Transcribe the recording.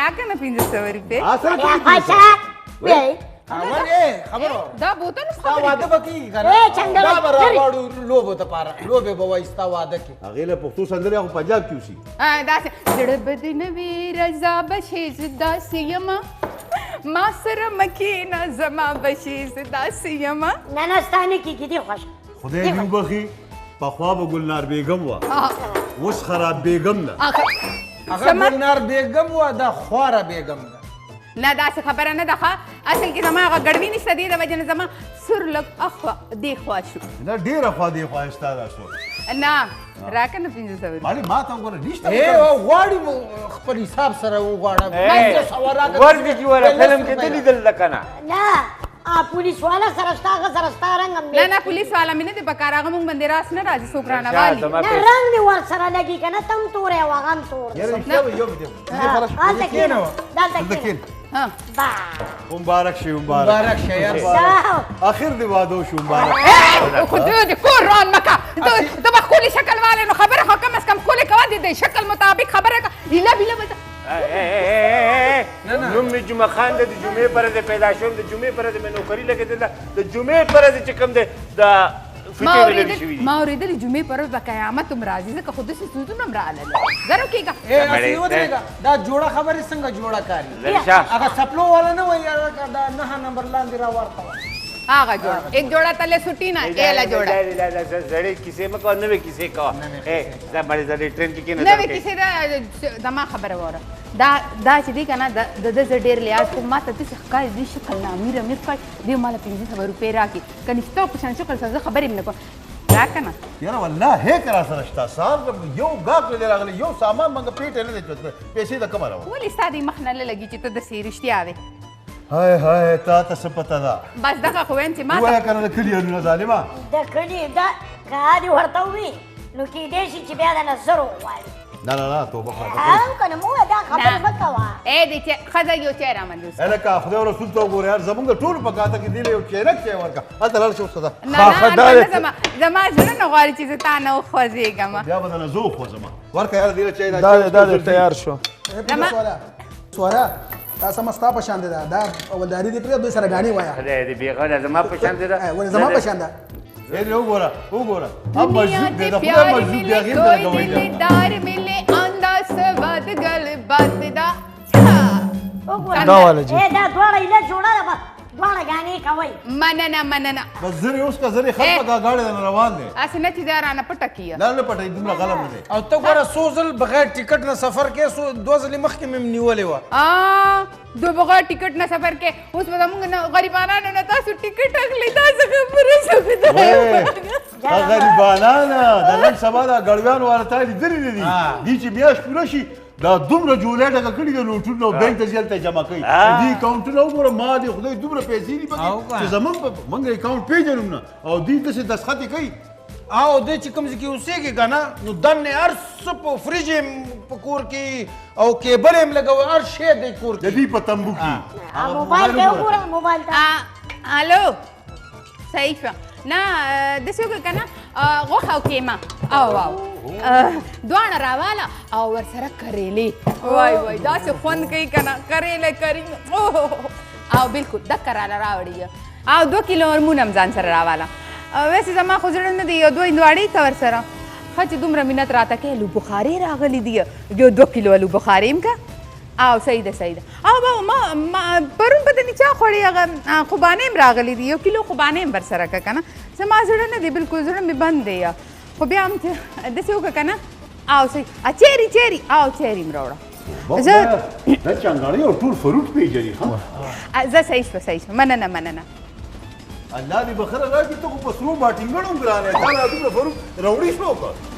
راکړه نه 500 روپۍ. پاچا وی ولې خبرو دا بوتل ستا واده به کېږي که نه؟ دا به راغواړو لوبو دپاره، لوبې به وایي ستا واده کې. هغې له پښتو سندرې خو پنجاب کې اوسي. داسې زړه به دې نه وي رضا به شې، زه داسې یمه، ما سره مه کښېنه زما به شې، زه داسې یمه. نه نه ستا نه کېږي، دې خوښ. خدای دې وبخښي، پخوا به ګلنار بیګم وه، اوس خراب بیګم ده. هغه ګلنار بیګم وه، دا خواره بیګم ده. نه داسې خبره نه ده، ښه اصل کې زما هغه ګړوي نشته، دې د وجې نه زما سر لږ اخوا دې خوا شو. نه ډېره خوا دې خوا ستا دا سور. نه راکړه نه 500 روپۍ. مالې ما ته وګوره نشته. غواړي خپل حساب سره وغواړه. 500 راکړه. ورځې چې وره فلم کې ته لیدل ده که نه؟ نه پولیس والا سره شته، هغه سره ستا رنګ هم. نه نه پولیس والا مې نه دی پکار، هغه مونږ باندې راس نه راځي، څوک رانه والي. نه رنګ دې ورسره لګي که نه، ته هم تور یې او هغه هم تور دی. هلته کښېنه، دلته کښېنه. مبارک شي، مبارک شي یار، اخر دې واده شو، مبارک. خو دې کور ران مه که، ته به ښکلي شکل والې، نو خبره خو کم از کم ښکلې کوه، دې شکل مطابق خبره کوه. ایله بیله به نوم مې جمعه خان دی، د جمعې پر ورځ پیدا شوم، د جمعې پر ورځ مې نوکري لګېدلې ده، د جمعې پر ورځ چې کوم دی د ما اورېدلي جمعې پر ورځ به قیامت هم راځي، ځکه خو داسې څیزونه هم رالل. زه کېږه. هسې ودرېږه، دا جوړه خبرې څنګه جوړه کاري؟ هغه څپلو والا نه وایي دا 9 نمبر لاندې را ورته وه. هغه جوړه یک جوړه تلې سوټي نه ایله جوړه. زړې کیسې مه کوه، نوې کیسې کوه. دا مړې زړې ټرین کې کښېنه. نوې کیسې ده، زما خبره واوره. دا دا چې دی که نه، د ده زه ډېر لحاظ کوم، ما ته داسې ښکاري دې شکل نه امیر امیر ښکاري، دې ما له 500 روپۍ راکړي، که نه ستا په شان شکل سره زه خبرې هم نه کوم. راکړه نه. یاره والله هېک را سره شته، سهار یو ګاک نه دی راغلی، یو سامان مونږ پېټی نه دی چوت کړی، پیسې د کومه راوړم؟ ولې ستا دې مخ نه لګي چې ته داسې رښتیا وې؟ های های تا ته څه پته ده؟ بس دغه خو وایم چې ما ووایه که نه د کلي حالونه ظالمه. د کلي دا که دې ورته ووي نو کېدای شي چې بیا د نه زر وغواړي. نه نه نه توبه خدا که نه مو دا خبرې مه کوه. ای دې چې ښځه یو چای رامنځ اوس. هلکه خدای او رسول ته وګوره یار، زمونږ ټولو په کاته کې دې له یو چینک چای ورکړه، هلته لاړ شه اوس ته. نه نه نه زما زما زړه نه غواړي چې زه تا نه وخوځېږم. بیا به درنه زه وخوځم. ورکړه یاره دې له چای. دا دی تیار شو. سواره دا سم ستا په شان دی، دا اولداري دې پرېږده، دوی سره ګاڼې وایه. خدای دې بېغمه، زما په شان دی ده. ولې زما په شان ده؟ دې وګوره وګوره، دنیا دې پیار ملے کوئی دلدار ملے آندا سواد گل بات دا. دا والا جی دا دواړه ایله جوړه ده، دواړه ګانې کوئ. مننه مننه. بس زرې اوس که زرې خلک په ګاډې نه روان دی. هسې نه چې دا رانه پټه کړي. نه نه پټه، دومره غلم نه دی. او ته ګوره څو ځل بغیر ټیکټ نه سفر کې، څو 2 ځلې مخکې مې هم نیولې وه. دو بغیر ټیکټ نه سفر کې، اوس به زمونږ نه غریبانانو نه تاسو ټیکټ اخلئ، تاسو خبره شوې ده. غریبانان د نن سبا دا ګړویان والا تا لیدلي نه دي، دي چې میاشت پوره شي دا دومره جولۍ ډکه کړي د نوټونه او بانک ته ځي هلته یې جمع کوي. دې اکاونټونه وګوره، ما دې خدای دومره پیسې دي پکې چې زمونږ موږ اکاونټ پېژنو نه، او دوی داسې دستخط یې کوي. او دی چې کوم ځای کې اوسېږي که نه، نو دننه هر څه په فریج یې په کور کې او کیبل یې هم لګوي، هر شی دی کور کې. د دوی په تمبو کې. موبایل ته وګوره، موبایل ته. الو صحیح شوه. نه داسې وکړه که نه، غوښه او قیمه او او دواړه راواله او ورسره کریلې. وای وای داسې خوند کوي که نه، کریلې کري او بالکل دکه راله راوړي. او 2 کیلو ارمونه هم ځان سره راواله. ویسې زما خو زړه نه دی، یو 2 هندواڼې که ورسره. ښه چې دومره منت راته کوې، الو بخارې راغلي دي، یو 2 کیلو الو بخارې هم که. او صحیح ده صحیح ده. او ما پرون پته نه چا خوړې، هغه خوبانې هم راغلي دي، 1 کیلو خوبانې هم ورسره که که نه. زما زړه نه دی بالکل، زړه مې بند دی، خو بیا هم چې داسې وکړه که نه. او صحیح، چیري چیري او چیري هم راوړه. زه دا چنګاړی او ټول فروټ پېژني. زه صحیح شوه صحیح شوه. مننه مننه. الله دې بخښنه راکړي، ته خو په سرو باټینګڼو هم ګران یې، تا لا دومره فروټ راوړی شو که؟